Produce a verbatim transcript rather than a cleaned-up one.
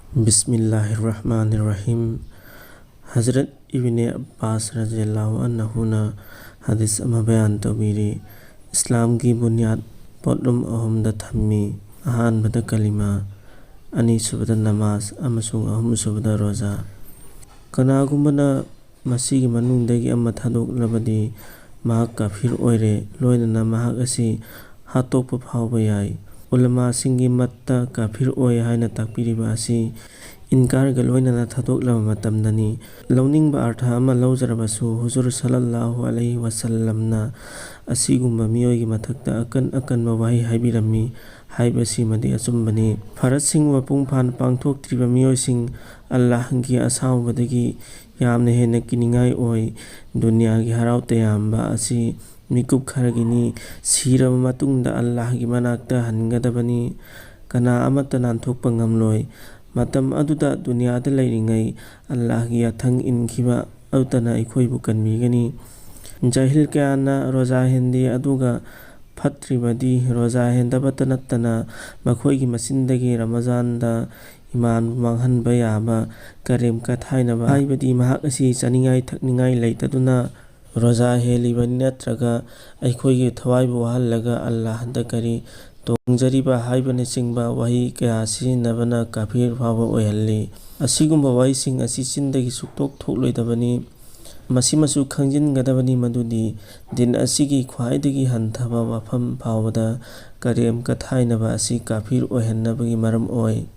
ꯕꯤꯁꯃꯤꯜꯂꯥꯍꯤꯔ ꯔꯍꯃꯥꯅꯤꯔ ꯔꯍꯤꯝ꯫ ꯍꯖꯔꯠ ꯏꯕꯅꯦ ꯑꯕꯥꯁ ꯔꯖꯤꯌꯜꯂꯥꯍꯨ ꯑꯟꯍꯨꯅ ꯍꯗꯤꯁ ꯑꯃ ꯕꯌꯥꯟ ꯇꯧꯕꯤꯔꯤ꯫ ꯏꯁꯂꯥꯝꯒꯤ ꯕꯨꯅꯤꯌꯥꯗ ꯄꯣꯠꯂꯨꯝ ꯑꯍꯨꯝꯗ ꯊꯝꯃꯤ꯫ ꯑꯍꯥꯟꯕꯗ ꯀꯂꯤꯃꯥ, ꯑꯅꯤꯁꯨꯕꯗ ꯅꯃꯥꯖ ꯑꯃꯁꯨꯡ ꯑꯍꯨꯝꯁꯨꯕꯗ ꯔꯣꯖꯥ꯫ ꯀꯅꯥꯒꯨꯝꯕꯅ ꯃꯁꯤꯒꯤ ꯃꯅꯨꯡꯗꯒꯤ ꯑꯃ ꯊꯥꯗꯣꯛꯂꯕꯗꯤ ꯃꯍꯥꯛ ꯀꯥꯐꯤꯔ ꯑꯣꯏꯔꯦ, ꯂꯣꯏꯅꯅ ꯃꯍꯥꯛ ꯑꯁꯤ ꯍꯥꯠꯇꯣꯛꯄ ꯐꯥꯎꯕ ꯌꯥꯏ꯫ ꯎꯂꯃꯥꯁꯤꯡꯒꯤ ꯃꯠꯇ ꯀꯥꯐꯤꯔ ꯑꯣꯏ ꯍꯥꯏꯅ ꯇꯥꯛꯄꯤꯔꯤꯕ ꯑꯁꯤ ꯏꯟꯀꯥꯔꯒ ꯂꯣꯏꯅꯅ ꯊꯥꯗꯣꯛꯂꯕ ꯃꯇꯝꯗꯅꯤ꯫ ꯂꯧꯅꯤꯡꯕ ꯑꯔꯊ ꯑꯃ ꯂꯧꯖꯔꯕꯁꯨ, ꯍꯨꯖꯨꯔ ꯁꯜꯂꯜꯂꯥꯍꯨ ꯑꯂꯩꯍꯤ ꯋꯁꯜꯂꯝꯅ ꯑꯁꯤꯒꯨꯝꯕ ꯃꯤꯑꯣꯏꯒꯤ ꯃꯊꯛꯇ ꯑꯀꯟ ꯑꯀꯟꯕ ꯋꯥꯍꯩ ꯍꯥꯏꯕꯤꯔꯝꯃꯤ ꯍꯥꯏꯕꯁꯤꯃꯗꯤ ꯑꯆꯨꯝꯕꯅꯤ꯫ ꯐꯔꯖꯁꯤꯡ ꯃꯄꯨꯡ ꯐꯥꯅ ꯄꯥꯡꯊꯣꯛꯇ꯭ꯔꯤꯕ ꯃꯤꯑꯣꯏꯁꯤꯡ ꯑꯜꯂꯥꯍꯒꯤ ꯑꯁꯥꯎꯕꯗꯒꯤ ꯌꯥꯝꯅ ꯍꯦꯟꯅ ꯀꯤꯅꯤꯡꯉꯥꯏ ꯑꯣꯏ꯫ ꯗꯨꯅꯤꯌꯥꯒꯤ ꯍꯔꯥꯎ ꯇꯌꯥꯝꯕ ꯑꯁꯤ ꯃꯤꯀꯨꯞ ꯈꯔꯒꯤꯅꯤ꯫ ꯁꯤꯔꯕ ꯃꯇꯨꯡꯗ ꯑꯜꯂꯥꯍꯒꯤ ꯃꯅꯥꯛꯇ ꯍꯟꯒꯗꯕꯅꯤ꯫ ꯀꯅꯥ ꯑꯃꯠꯇ ꯅꯥꯟꯊꯣꯛꯄ ꯉꯝꯂꯣꯏ꯫ ꯃꯇꯝ ꯑꯗꯨꯗ ꯗꯨꯅꯤꯌꯥꯗ ꯂꯩꯔꯤꯉꯩ ꯑꯜꯂꯥꯍꯒꯤ ꯌꯥꯊꯪ ꯏꯟꯈꯤꯕ ꯑꯗꯨꯇꯅ ꯑꯩꯈꯣꯏꯕꯨ ꯀꯟꯕꯤꯒꯅꯤ꯫ ꯖꯥꯍꯤꯜ ꯀꯌꯥꯅ ꯔꯣꯖꯥ ꯍꯦꯟꯗꯦ, ꯑꯗꯨꯒ ꯐꯠꯇ꯭ꯔꯤꯕꯗꯤ ꯔꯣꯖꯥ ꯍꯦꯟꯗꯕꯇ ꯅꯠꯇꯅ ꯃꯈꯣꯏꯒꯤ ꯃꯆꯤꯟꯗꯒꯤ ꯔꯃꯖꯥꯟꯗ ꯏꯃꯥꯟꯕꯨ ꯃꯥꯡꯍꯟꯕ ꯌꯥꯕ ꯀꯔꯦꯝ ꯀꯊꯥꯏꯅꯕ, ꯍꯥꯏꯕꯗꯤ ꯃꯍꯥꯛ ꯑꯁꯤ ꯆꯥꯅꯤꯡꯉꯥꯏ ꯊꯛꯅꯤꯡꯉꯥꯏ ꯂꯩꯇꯗꯨꯅ ꯔꯣꯖꯥ ꯍꯦꯜꯂꯤꯕꯅꯤ ꯅꯠꯇ꯭ꯔꯒ ꯑꯩꯈꯣꯏꯒꯤ ꯊꯋꯥꯏꯕꯨ ꯋꯥꯍꯜꯂꯒ ꯑꯜꯂꯥꯍꯗ ꯀꯔꯤ ꯇꯣꯡꯖꯔꯤꯕ ꯍꯥꯏꯕꯅꯆꯤꯡꯕ ꯋꯥꯍꯩ ꯀꯌꯥ ꯁꯤꯖꯤꯟꯅꯕꯅ ꯀꯥꯐꯤꯔ ꯐꯥꯎꯕ ꯑꯣꯏꯍꯜꯂꯤ꯫ ꯑꯁꯤꯒꯨꯝꯕ ꯋꯥꯍꯩꯁꯤꯡ ꯑꯁꯤ ꯆꯤꯟꯗꯒꯤ ꯁꯨꯛꯊꯣꯛ ꯊꯣꯛꯂꯣꯏꯗꯕꯅꯤ꯫ ꯃꯁꯤꯃꯁꯨ ꯈꯪꯖꯤꯟꯒꯗꯕꯅꯤ ꯃꯗꯨꯗꯤ ꯗꯤꯟ ꯑꯁꯤꯒꯤ ꯈ꯭ꯋꯥꯏꯗꯒꯤ ꯍꯟꯊꯕ ꯋꯥꯐꯝ ꯐꯥꯎꯕꯗ ꯀꯔꯦꯝ ꯀꯊꯥꯏꯅꯕ ꯑꯁꯤ ꯀꯥꯐꯤꯔ ꯑꯣꯏꯍꯟꯅꯕꯒꯤ ꯃꯔꯝ ꯑꯣꯏ꯫